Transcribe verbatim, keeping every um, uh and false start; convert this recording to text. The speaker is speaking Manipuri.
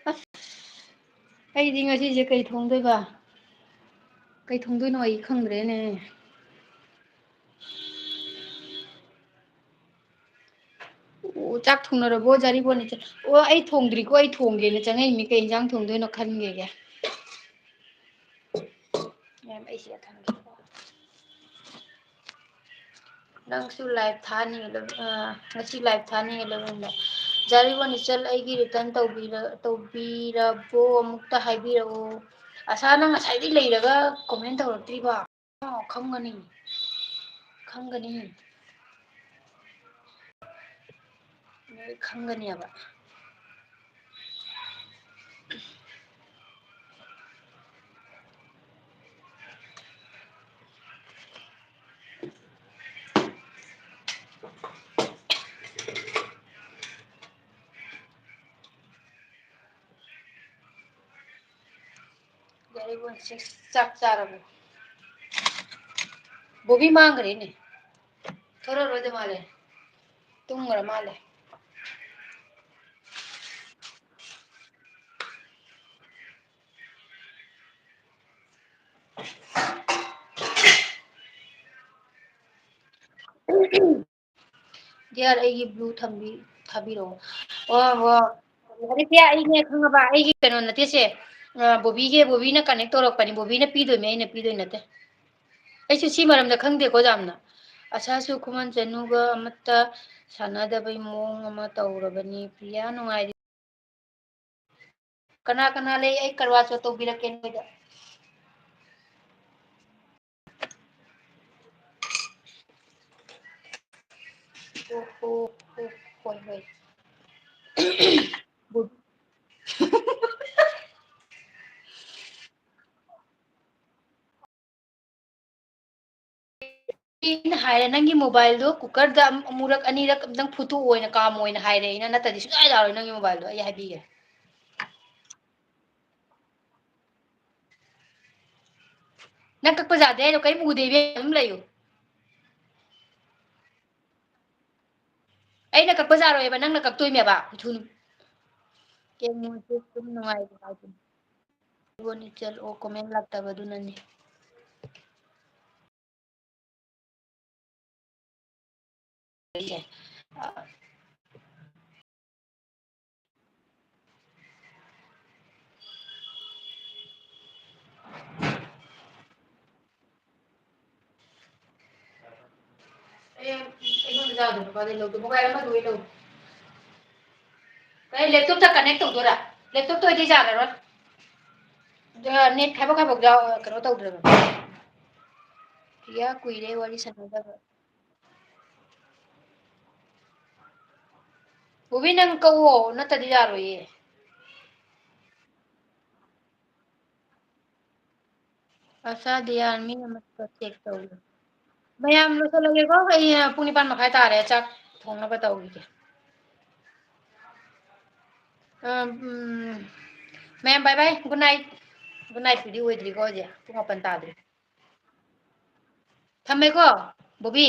ꯑꯁ, ꯑꯩꯗꯤ ꯉꯁꯤꯁꯦ ꯀꯩ ꯊꯣꯡꯗꯣꯏꯕ? ꯀꯩ ꯊꯣꯡꯗꯣꯏꯅꯣ ꯑꯩ ꯈꯪꯗ꯭ꯔꯦꯅꯦ꯫ ꯑꯣ, ꯆꯥꯛ ꯊꯣꯡꯅꯔꯕꯣ, ꯖꯥꯔꯤꯕꯣꯟ ꯏꯆꯜ? ꯑꯣ, ꯑꯩ ꯊꯣꯡꯗ꯭ꯔꯤꯀꯣ, ꯑꯩ ꯊꯣꯡꯒꯦꯅ ꯆꯪꯉꯛꯏꯅꯤ꯫ ꯀꯩ ꯏꯟꯖꯥꯡ ꯊꯣꯡꯗꯣꯏꯅꯣ ꯈꯟꯒꯦꯒꯦ꯫ ꯃꯦꯝ, ꯑꯩ ꯁꯤꯗ ꯊꯝꯒꯦꯀꯣ꯫ ꯅꯪꯁꯨ live ꯊꯥꯅꯤ, ꯑ, ꯉꯁꯤ live ꯊꯥꯅꯤ, eleven ꯗ꯫ ꯖꯥꯔꯤꯕꯣꯟ ꯏꯆꯜ, ꯑꯩꯒꯤ return ꯇꯧꯕꯤꯔ-, ꯇꯧꯕꯤꯔꯕꯣ? ꯑꯃꯨꯛꯇ ꯍꯥꯏꯕꯤꯔꯛꯎ꯫ ꯑꯁꯥ, ꯅꯪ ꯉꯁꯥꯏꯗꯩ ꯂꯩꯔꯒ comment ꯇꯧꯔꯛꯇ꯭ꯔꯤꯕꯣ? ꯑꯣ, ꯈꯪꯒꯅꯤ꯫ ꯈꯪꯒꯅꯤ꯫ ꯅꯣꯏ ꯈꯪꯒꯅꯦꯕ꯫ ꯌꯥꯔꯦ ꯏꯕꯨꯡꯉꯣ, ꯆꯥꯛ ꯆꯥꯔꯕꯣ? ꯕꯣꯕꯤ ꯃꯥꯡꯈ꯭ꯔꯦꯅꯦ꯫ ꯊꯣꯔꯛꯑꯔꯣꯏꯗ ꯃꯥꯜꯂꯦ꯫ ꯇꯨꯝꯈ꯭ꯔ ꯃꯥꯜꯂꯦ꯫ ꯗꯤꯌꯥꯔ, ꯑꯩꯒꯤ blue ꯊꯝꯕꯤ-, ꯊꯥꯕꯤꯔꯛꯑꯣ꯫ ꯑꯣ, ꯍꯣ꯫ ꯂꯥꯔꯤꯄꯤꯌꯥ, ꯑꯩꯅꯦ ꯈꯪꯉꯕ, ꯑꯩꯒꯤ ꯀꯩꯅꯣ ꯅꯠꯇꯦꯁꯦ꯫ ꯑ, ꯕꯣꯕꯤꯒꯤ, ꯕꯣꯕꯤꯅ connect ꯇꯧꯔꯛꯄꯅꯤ, ꯕꯣꯕꯤꯅ ꯄꯤꯗꯣꯏꯅꯦ, ꯑꯩꯅ ꯄꯤꯗꯣꯏ ꯅꯠꯇꯦ꯫ ꯑꯩꯁꯨ ꯁꯤ ꯃꯔꯝꯗ ꯈꯪꯗꯦꯀꯣ ꯌꯥꯝꯅ꯫ ꯑꯁꯥꯁꯨ ꯈꯨꯃꯟ ꯆꯅꯨꯒ ꯑꯃꯠꯇ ꯁꯥꯟꯅꯗꯕꯩ ꯃꯑꯣꯡ ꯑꯃ ꯇꯧꯔꯕꯅꯤ꯫ ꯄ꯭ꯔꯤꯌꯥ, ꯅꯨꯡꯉꯥꯏꯔꯤ? ꯀꯅꯥ ꯀꯅꯥ ꯂꯩ? ꯑꯩ ꯀꯔꯕꯥꯔ ꯆꯧ ꯇꯧꯕꯤꯔꯛꯀꯦ ꯅꯣꯏꯗ꯫ ꯑꯣ ꯍꯣ ꯍꯣ, ꯍꯣꯏ, ꯍꯣꯏ꯫ ꯑꯩꯅ ꯍꯥꯏꯔꯦ, ꯅꯪꯒꯤ mobileꯗꯣ cookerꯗ ꯑꯃ-, ꯑꯃꯨꯔꯛ ꯑꯅꯤꯔꯛ ꯑꯝꯇꯪ ꯐꯨꯠꯇꯣꯛꯑꯣꯅ, ꯀꯥꯝꯃꯣꯅ ꯍꯥꯏꯔꯦ ꯑꯩꯅ, ꯅꯠꯇ꯭ꯔꯗꯤ ꯁꯨꯡꯌꯥ ꯌꯥꯔꯣꯏ ꯅꯪꯒꯤ mobileꯗꯣ, ꯑꯩ ꯍꯥꯏꯕꯤꯒꯦ꯫ ꯅꯪ ꯀꯛꯄ ꯌꯥꯗꯦ ꯍꯥꯏꯔꯣ? ꯀꯔꯤꯝ ꯎꯗꯦ ꯏꯕꯦꯝꯃ, ꯑꯗꯨꯝ ꯂꯩꯌꯨ꯫ ꯑꯩꯅ ꯀꯛꯄ ꯌꯥꯔꯣꯏꯕ, ꯅꯪꯅ ꯀꯛꯇꯣꯏꯅꯦꯕ꯫ ꯊꯨꯅ꯫ ꯀꯦꯃꯣꯁꯦ ꯑꯗꯨꯝ ꯅꯨꯡꯉꯥꯏꯕ ꯍꯥꯏꯗꯨꯅꯤ꯫ ꯏꯕꯣꯅꯤ ꯆꯠꯂꯣ, comment ꯂꯥꯛꯇꯕꯗꯨꯅꯅꯤ꯫ ꯑꯩ, ꯑꯩꯉꯣꯟꯗ ꯌꯥꯎꯗꯕ ꯀꯥꯏꯗꯩ ꯂꯧꯗꯣꯏꯕ? Mobile ꯑꯃꯗꯨ ꯑꯣꯏ ꯂꯧ꯫ ꯑꯩ laptopꯇ connect ꯇꯧꯗꯣꯏꯔꯥ? Laptopꯇ ꯑꯣꯏꯗꯤ ꯌꯥꯔꯔꯣꯏ꯫ ꯑꯗ net ꯈꯥꯏꯕꯣꯛ ꯈꯥꯏꯕꯣꯛ ꯌꯥꯎ-, ꯀꯩꯅꯣ ꯇꯧꯗ꯭ꯔꯕ꯫ ꯄꯤꯌꯥ ꯀꯨꯏꯔꯦ ꯋꯥꯔꯤ ꯁꯥꯟꯅꯗꯕ꯫ ꯕꯣꯕꯤ, ꯅꯪ ꯀꯛꯑꯣ, ꯅꯠꯇꯗꯤ ꯌꯥꯔꯣꯏꯌꯦ꯫ ꯑꯁꯥꯗꯤ ꯌꯥꯔꯅꯤ, ꯑꯃꯠꯇ check ꯇꯧꯒꯦ꯫ ꯃꯌꯥꯝ ꯂꯣꯏꯁꯤꯜꯂꯒꯦꯀꯣ, ꯑꯩ ꯄꯨꯡ ꯅꯤꯄꯥꯟ ꯃꯈꯥꯏ ꯇꯥꯔꯦ, ꯆꯥꯛ ꯊꯣꯡꯅꯕ ꯇꯧꯈꯤꯒꯦ꯫ ꯑ, ꯎꯝ, ꯃꯌꯥꯝ bye bye, good night꯫ Good nightꯄꯨꯗꯤ ꯑꯣꯏꯗ꯭ꯔꯤꯀꯣ ꯍꯧꯖꯤꯛ, ꯄꯨꯡ ꯃꯥꯄꯟ ꯇꯥꯗ꯭ꯔꯤ꯫ ꯊꯝꯃꯦꯀꯣ, ꯕꯣꯕꯤ꯫